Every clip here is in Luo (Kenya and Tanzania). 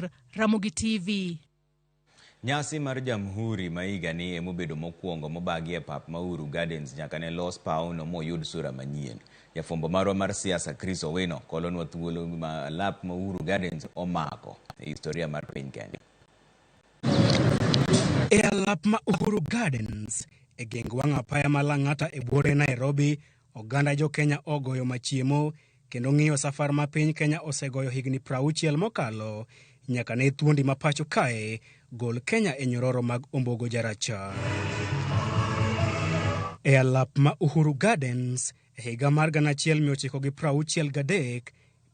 Owuor, Ramogi TV. Nyasi mar Jamhuri ma higani emobedo mokwongo mobagi e pap ma Uhuru Gardens nyaka ne los pawno moyud sura manyien. Jafwambo marwa mar siasa Chris Owino kolonwa thuolo ma lap ma Uhuru Gardens omako e historia mar piny Kenya. E alap ma Uhuru Gardens e geng wang' apaya ma Lang'ata e buore Nairobi, oganda jo Kenya ogoyo machiemo kendo ng'iyo safar ma piny Kenya osegoyo higni 60 mokalo nyaka ne thuondi ma pacho kae gol Kenya e nyororo mag ombogo jarachar. E alap ma Uhuru Gardens e higa mar 1963,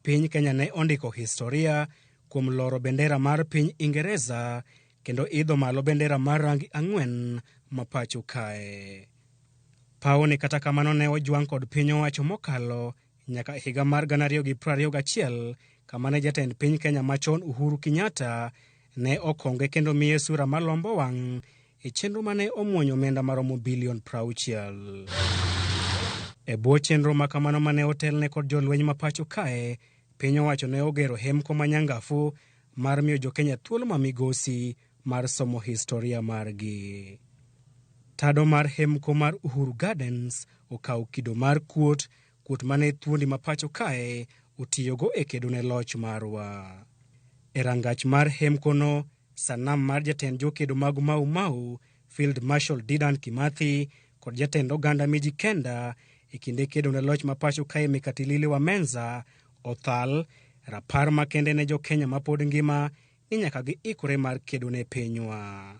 piny Kenya ne ondiko historia kuom loro bendera mar piny Ingereza kendo idho malo bendera mar rangi ang'wen ma pacho kae. Pawoni kata kamano ne ojwang' kod piny owacho mokalo nyaka e higa mar 2021 kama ne jatend piny Kenya machon Uhuru Kenyatta ne okonge kendo miye sura malombo wang' e chenro mane omuonyo omenda maromo bilion 60. E bwo chenro ma kamano mane otelne kod jolweny ma pacho kae, piny owacho ne ogero hemko ma nyangafu mar miyo jo-Kenya thuolo ma migosi mar somo historia margi. Tado mar hemko mar Uhuru Gardens okawo kido mar kuot, kuot mane thuondi ma pacho kae otiyogo e kedo ne loch marwa. E rangach mar hemkono, sanam mar jatend jokedo mag Mau Mau, Field Marshal Dedan Kimathi kod jatend oganda Miji Kenda e kinde kedo ne loch ma pacho kae Mekatilili wa Menza othal, rapar makende ne jo-Kenya mapod ngima ni nyaka giikore mar kedo ne pinywa.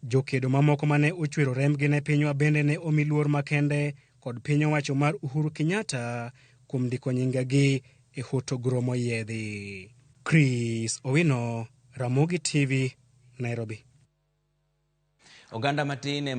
Jokedo mamoko mane ochwero rembgi ne pinywa bende ne omi luor makende kod piny owacho mar Uhuru Kenyatta kuom ndiko nyingegi e hotogoro moyiedhi. Chris Owino, Ramogi TV, Nairobi. Oganda matin